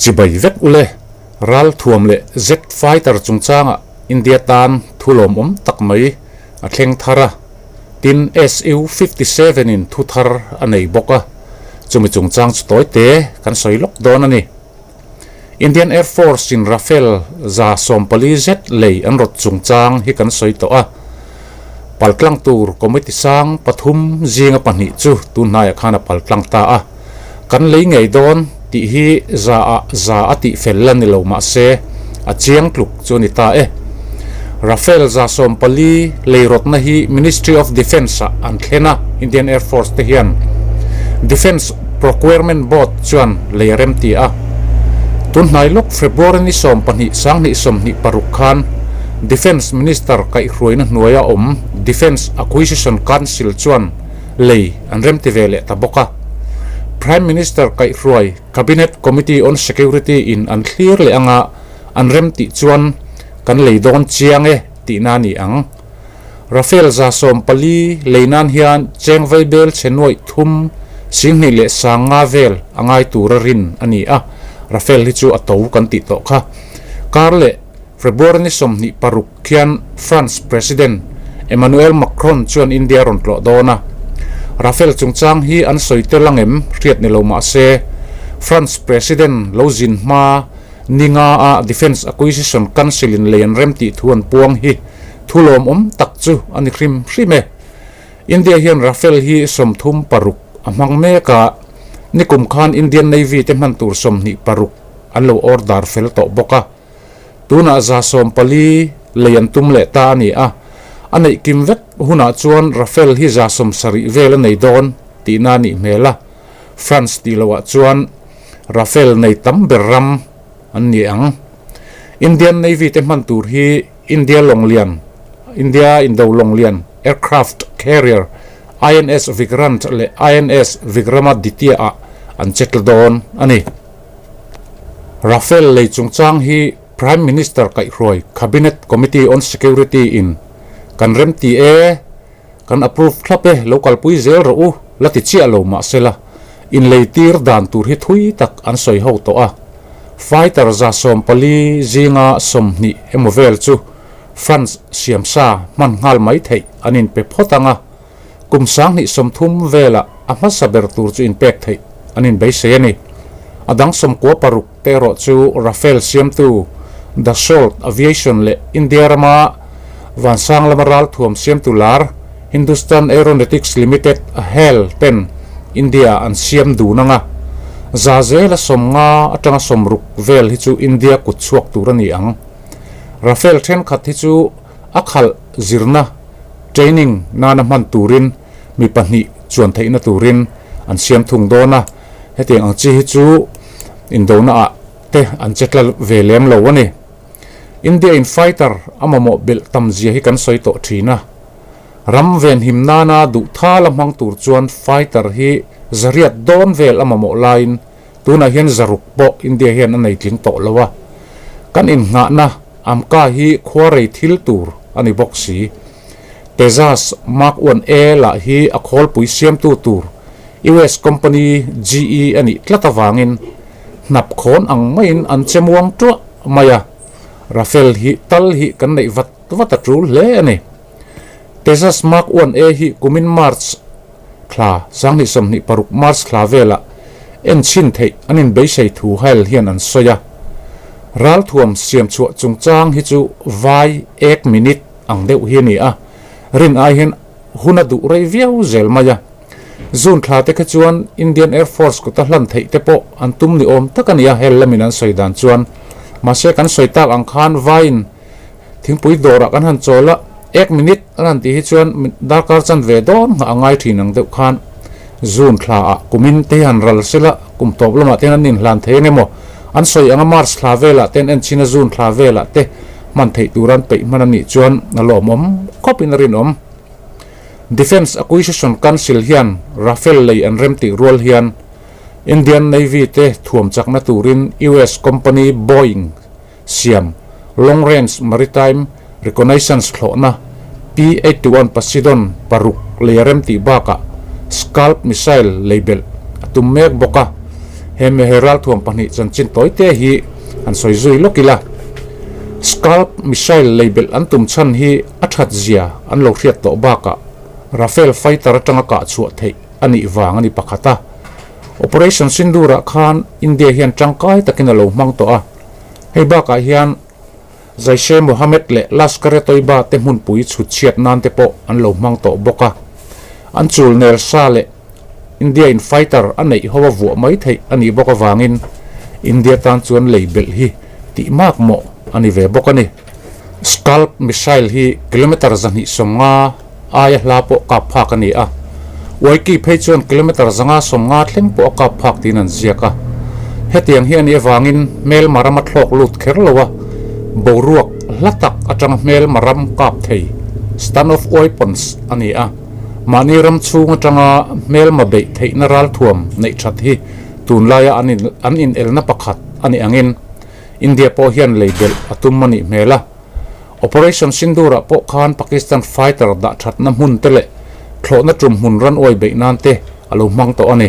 Chibai vek ule, ralthuam leh jet fighter chungchangah India tan thu lawmawm tak mai a thleng thar a, tin SU 57 in thu thar a nei bawk a, chumi chungchang chu tawi te kan sawi lawk dawn a ni. Indian Air Force in Rafale 140 zet lei an rawt chungchang hi kan sawi tawh a, paltlang tur committee sang pathum zinga pahnih chu tunhnaiah khan a paltlang ta a, kan lei ngei dawn tih hi za ah za a tih fel la ni lo mahse a chiang tluk chu a ni ta e. Rafale 140 lei rawtna hi Ministry of Defence ah an thlen a, Indian Air Force te hian Defence Procurement Board chuan lei a rem ti a. Tunhnai lawk February ni 12 2026 khan Defence Minister kaihhruaina hnuaia awm Defence Acquisition Council chuan lei an rem ti ve leh ta bawk a. Prime Minister kaihhruai Cabinet Committee on Security in an thlir leh anga an rem tih chuan kan lei dawn chiang e tihna a ni ang. Rafale 140 lei nan hian cheng vaibel chhe nuaih thum singhnih leh sang nga vel a ngai tura rin a ni a, Rafale hi chu a to kan tih tawh kha. Kar leh February ni 26 khian France President Emmanuel Macron chuan India rawn tlawh dawn a. Rafale chungchang hi an sawi tel angem hriat ni lo mah se, France President lo zin hma Ni nga a Defence Acquisition Council in lei an rem tih thu an puang hi thu lawmawm tak chu a ni hrim hrim e. India hian Rafale hi 36 a hmang mek a, nikum khan Indian Navy te hman tur 26 an lo order fel tawh bawk a. Tunah 140 lei an tum leh ta a ni a, a neih kim vek hunah chuan Rafale hi 70 vel a nei dawn tihna a nih hmel a. France tih loah chuan Rafale nei tam ber ram an ni ang. Indian Navy te hman tur hi India lawnglian, India Indo lawnglian, aircraft carrier, INS Vikrant leh INS Vikramaditya ah an che tla dawn a ni. Rafale lei chungchang hi Prime Minister kaihhruai Cabinet Committee on Security in kan remti e. Kan approve thlap e, lo kalpui zel rawh u, la ti chiah lo mahsela, inleitir dan tur hi thui tak an sawi ho tawh a. Fighter 140 zinga 20 emaw vel chu France siamsa hman nghal mai theih an inpe phawt ang a, kum 2030 velah a hmasa ber tur chu inpek theih an inbeisei a ni. A dang 96 te erawh chu Rafale siamtu Dassault Aviation leh India rama vansang lama ralthuam siamtu lar Hindustan Aeronautics Limited, HAL, ten India an siam dun ang a. Za zela 50 atanga 60 vel hi chu India kut chhuak tur a ni ang. Rafale thenkhat hi chu a khalh zirna, training, nana hman turin mi pahnih chuan theihna turin an siam thung dawn a. Hetiang ang chi hi chu indona ah te an che tla ve lem lo a ni. India in fighter a mamawh belh tam zia hi kan sawi tawh thin a. Ram venhim nana duh thal a hmang tur chuan fighter hi zariat dawn vel a mamawh laiin tunah hian zaruk pawh India hian a nei tling tawh lo a. Kan innghahna Amka hi khuarei thil tur a ni bawk si. Tejas Mark 1 A lah hi a khawlpui siamtu tur US company GE a nih tlat avangin hnap khawn ang maiin an che muang tuah mai a, Rafale hi tal hi kan neih vat vat a tul hle a ni. Tejas Mark 1 A hi kumin March thla 2026 March thla velah en chhin theih an inbeisei thu HAL hian an sawi a. Ralthuam siamchhuah chungchang hi chu vai ek minute ang deuh hi a ni a, rin ai hian hun a duh rei viau zel mai a. June thla te kha chuan Indian Air Force kuta hlan theih te pawh an tum ni awm tak a ni a, hel lamin an sawi dan chuan. Mahse kan sawi tak ang khan vaiin thingpui dawrah kan han chawl a, ek minute an han tih hi chuan darkar chanve dawn nghah a ngai thin ang deuh khan June thla ah kumin te hi han ral sela kum tawp lamah te hian an inhlan thei ang emaw an sawi anga March thla velah te an en chhin a June thla velah te hman theih tura an peih hman a nih chuan a lawmawm khawpin a rinawm. Defence Acquisition Council hian Rafale lei an remtih rual hian Indian Navy te thuam chakna turin US company Boeing siam Long Range Maritime Reconnaissance thlawhna P-81 Poseidon paruk lei a remtih bakah Scalp missile lei belh a tum mek bawk a. He he ralthuam pahnih chanchin tawite hi han sawi zui lawk ila. Scalp missile lei belh an tum chhan hi a that zia an lo hriat tawh bakah Rafale fighter atanga kah chhuah theih a nih vang a ni pakhat a. Operation Sindoor-ah khan India hian tangkai takin a lo hmang tawh a. Hei bakah hian Jaish-e-Mohammed leh Lashkar-e-Toiba te hmunpui chhut chhiat nan te pawh an lo hmang tawh bawk a. An chul nel sa leh India in fighter a neih ho a vuah mai theih a nih bawk avangin India tan chuan lei belh hi tih mak mawh a ni ve bawk a ni. Scalp missile hi kilometre 250 aia hla pawh kap phak a ni a, Waiki phei chuan kilometre 150 thleng pawh a kap phak tiin an ziak a. Hetiang hi a nih avangin hmelma ram a thlawk lut kher lo a, boruak hla tak atanga hmelma ram kap thei, stand-off weapons, a ni a. Mahni ram chhung atanga hmelma beih theihna ralthuam neih that hi tunlaia an in an inelna pakhat a nih angin India pawh hian lei belh a tum a nih hmel a. Operation Sindoor-ah pawh khan Pakistan fighter dah thatna hmun te leh thlawhna tum hmun ran uai beih nan te a lo hmang tawh a ni.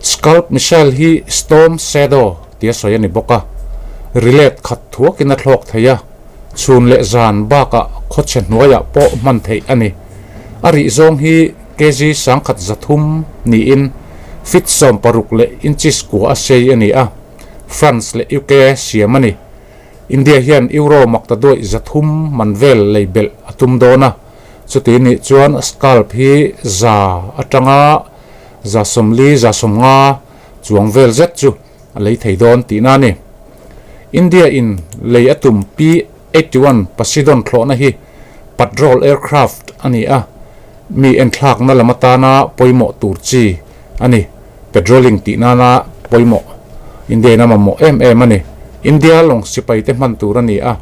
Scalp missile hi Storm Shadow tia sawi a ni bawk a, rilet khat thuakin a thlawk thei a. Chhun leh zan bakah khawchhe hnuaiah pawh hman theih a ni. A rih zawng hi kg 1300 niin feet 16 leh inches kua a sei a ni a, France leh UK siam a ni. India hian Euro maktaduaih 300 man vel lei belh a tum dawn a, chuti nih chuan Scalp hi za atanga 40 150 chuang vel zet chu a lei thei dawn tihna a ni. India in lei a tum P 81 Poseidon thlawhna hi patrol aircraft a ni a, mi enthlakna lam atana pawimawh tur chi a ni. Patrolling tih nana pawimawh India in a mamawh em em a ni. India lawng sipai te hman tur a ni a,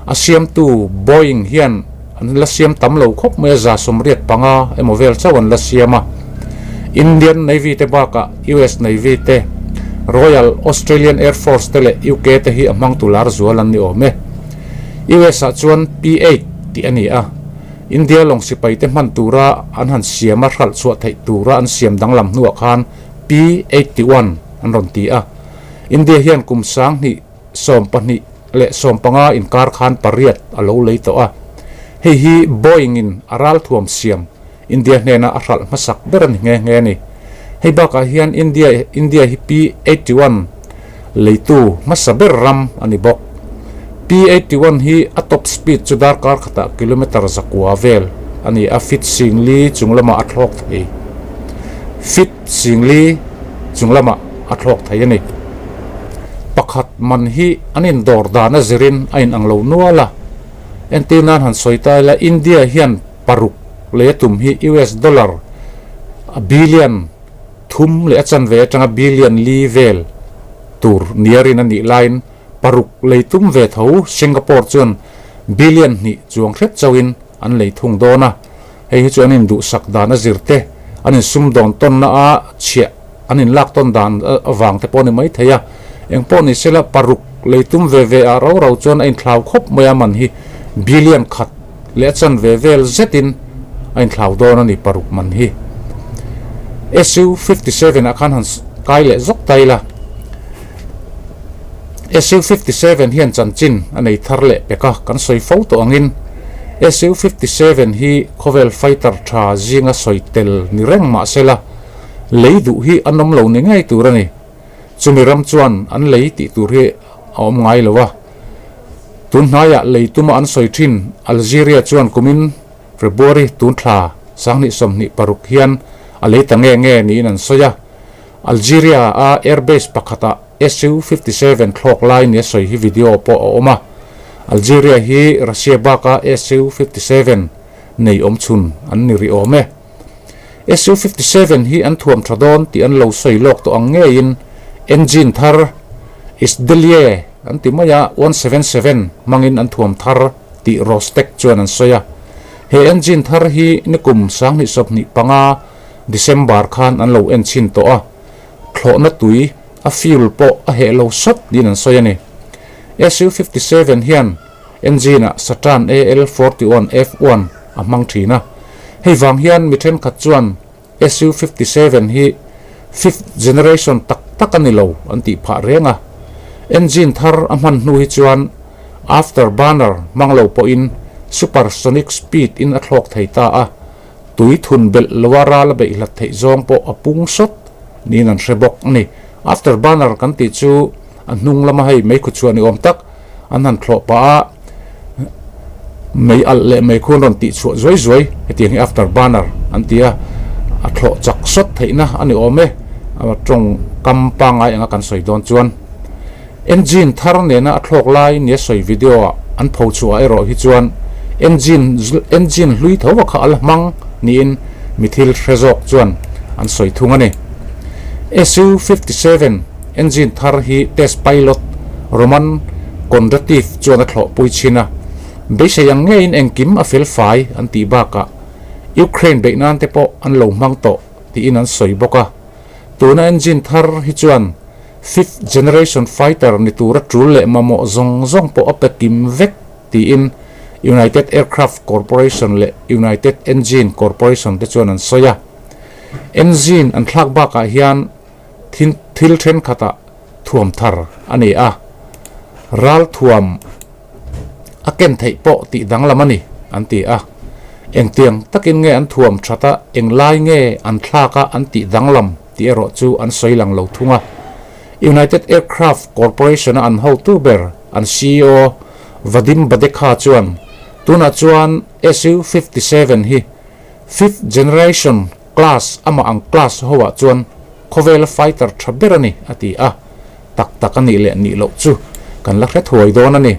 a siamtu Boeing hian an la siam tam lo khawp mai a, 85 emaw vel chauh an la siam a. Indian Navy te bakah US Navy te, Royal Australian Air Force te leh UK te hi a hmangtu lar zual an ni awm e. US ah chuan P-8 tih a ni a, India lawng sipai te hman tura an han siam a hralh chhuah theih tura an siam danglam hnuah khan P-81 an rawn ti a. India hian kum 2012 leh 15 inkar khan pariat a lo lei tawh a. Hei hi Boeing in a ralthuam siam India hnena a hralh hmasak ber a ni nghe nghe a ni. Hei bakah hian India India hi P-81 leitu hmasa ber ram a ni bawk. P-81 hi a top speed chu darkar khatah kilometre 900 vel a ni a, feet 4000 chung lamah a thlawk thei. Feet 4000 chung lamah a thlawk thei a ni. Pakhat man hi an indawr dan a zirin a inang lo nual a. Entir nan han sawi ta ila India hian paruk lei a tum hi US dollar a billion thum leh a chanve atanga billion li vel tur niarin a nih laiin paruk lei tum ve tho Singapore chuan billion hnih chuang hret chauhin an lei thung dawn a. Hei hi chu an induhsak dan a zir te, an insumdawn tawnna a chhiah an inlak tawn dan avang te pawh a ni mai thei a. Eng pawh ni sela paruk lei tum ve ve ah rau rau chuan a inthlau khawp mai a man hi billion khat leh a chanve vel zetin a inthlau dawn a ni paruk man hi. SU 57 ah khan han kai leh zawk ta ila. SU 57 hian chanchin a nei thar leh pek a, kan sawi fo tawh angin SU 57 hi khawvel fighter tha zinga sawi tel ni reng mah sela lei duh hi an awm lo ni ngei tur a ni. Chumi ram chuan an lei tih tur hi a awm ngai lo a. Tun hnaiah lei tuma an sawi thin Algeria chuan kumin February tun thla 2026 hian a lei ta nge nge niin an sawi a. Algeria a airbase pakhatah SU 57 thlawk lai nia sawi hi video pawh a awm a. Algeria hi Russia baka SU 57 nei awm chhun an ni rih awm e. SU 57 hi an thuam tha dawn tih an lo sawi lawk tawh ang ngeiin engine thar Izdeliye an ti mai a, 177 hmangin an thuam thar tih Rostec chuan an sawi a. He engine thar hi nikum 2025 December khan an lo en chhin tawh a. Thlawhna tui a fuel pawh a heh lo sawt niin an sawi a ni. SU 57 hian engine ah Saturn AL 41 F1 a hmang thin a. Hei vang hian mi thenkhat chuan SU 57 hi fifth generation tak tak a ni lo an tih phah reng a. Engine thar a hman hnu hi chuan afterburner hmang lo pawhin supersonic speed in a thlawk thei ta a, tui thun belh loa ral a beih hlat theih zawng pawh a pung sawt niin an hre bawk a ni. Afterburner kan tih chu a hnung lama hei meikhu chhuah ni awm tak an han thlawh pah a, mei alh leh mei khu an rawn tih chhuah zuai zuai hetiang hi afterburner an ti a, a thlawh chak sawt theihna a ni awm e, a tawng kam pangngai anga kan sawi dawn chuan. Engine thar nena a thlawk lai nia sawi video ah an pho chhuah erawh hi chuan engine engine hlui tho a kha a la hmang niin mi thil hre zawk chuan an sawi thung a ni. Su 57 engine thar hi test pilot Roman Kondrativ chuan a thlawh pui chhin a, beisei ang ngeiin engkim a fel fai an tih bakah Ukraine beih nan te pawh an lo hmang tawh tiin an sawi bawk a. Tuna engine thar hi chuan Fifth generation fighter ni tura tul leh mamawh zawng zawng pawh a pe kim vek tiin United Aircraft Corporation leh United Engine Corporation te chuan an sawi a. Engine an thlak bakah hian thin thil thenkhatah thuam thar a ni a, ral thuam a ken theih pawh tih danglam a ni an ti a. Engtiang takin nge an thuam that a, englai nge an thlak a an tih danglam tih erawh chu an sawi lang lo thung a. United Aircraft Corporation-a an hotu ber, an ceo Vadim Badekha chuan, Tunah chuan Su-57 hi fifth generation class amah ang class hoah chuan khawvela fighter tha ber a ni, a ti a. Tak tak a nih leh nih loh chu kan la hre thuai dawn a ni.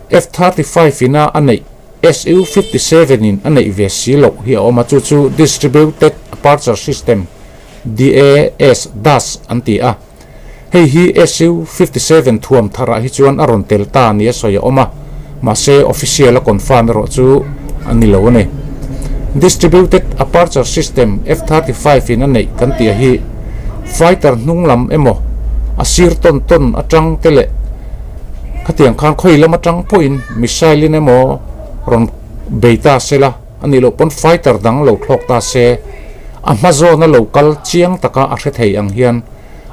F-35 ina a neih Su-57 in a neih ve si loh hi a awm a, chu chu Distributed Aperture System, DAS, das, an ti a. Hei hi Su-57 thuam tharah hi chuan a rawn tel ta nia sawi a awm a, mahse official a confirm erawh chu a ni lo a ni. Distributed Aperture System F-35 in a neih kan tih a hi fighter hnung lam emaw a sir tawn tawn atang te leh Khatiang khan khawi lam atang pawhin missile in emaw rawn bei ta se la, a nih loh pawn fighter dang lo thlawk ta se, a hma zawna lo kal chiang taka a hre thei ang hian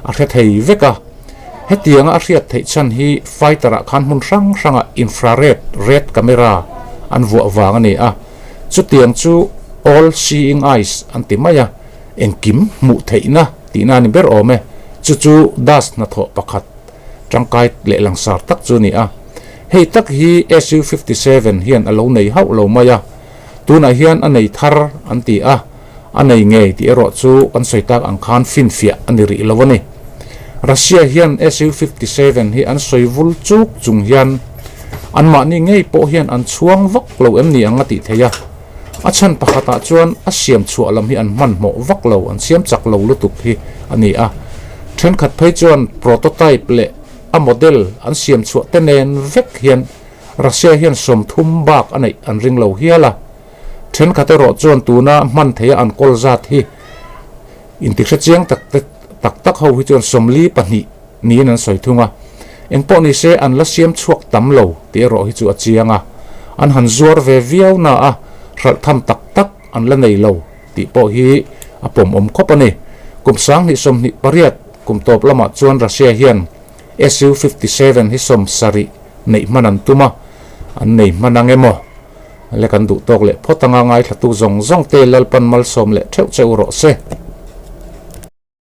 a hre thei vek a. Hetianga a hriat theih chhan hi fighter ah khan hmun hrang hrangah infrared red camera an vuah vang a ni a, chutiang chu all seeing eyes an ti mai a, engkim hmuh theihna tihna a ni ber awm e, chu chu dust hnathawh pakhat. Tangkai leh langsar tak chu a ni a. Hei tak hi Su-57 hian a lo nei hauh lo mai a, tunah hian a nei thar an ti a, a nei ngei tih erawh chu kan sawi tak ang khan finfiah a ni rih lo a ni. Russia hian Su-57 hi an sawi vul chuk chung hian anmahni ngei pawh hian an chhuang vak lo em ni ang a tih theih a. A chhan pakhatah chuan a siam chhuah lam hi an hmanhmawh vak lo, an siam chak lo lutuk hi a ni a. Thenkhat phei chuan prototype leh a model an siam chhuah te nen vek hian Russia hian 30 bak a neih an ring lo hial a. Thenkhat erawh chuan tuna hman theia an kawl zat hi intihre chiang tak te tak tak ho hi chuan 42 niin an sawi thung a. Engpawh ni se an la siam chhuak tam lo tih erawh hi chu a chiang a. An han zuar ve viau na a, hralh tham tak tak an la nei lo tih pawh hi a pawmawm khawp a ni. Kum 2028 kum tawp lamah chuan Russia hian Su-57 hi 70 neih hman an tum a, an nei hman ang emaw? Le kan duh tawk leh phawt anga ngaithlatu zawng zawng te Lalpan malsawm leh theuh che u rawh se.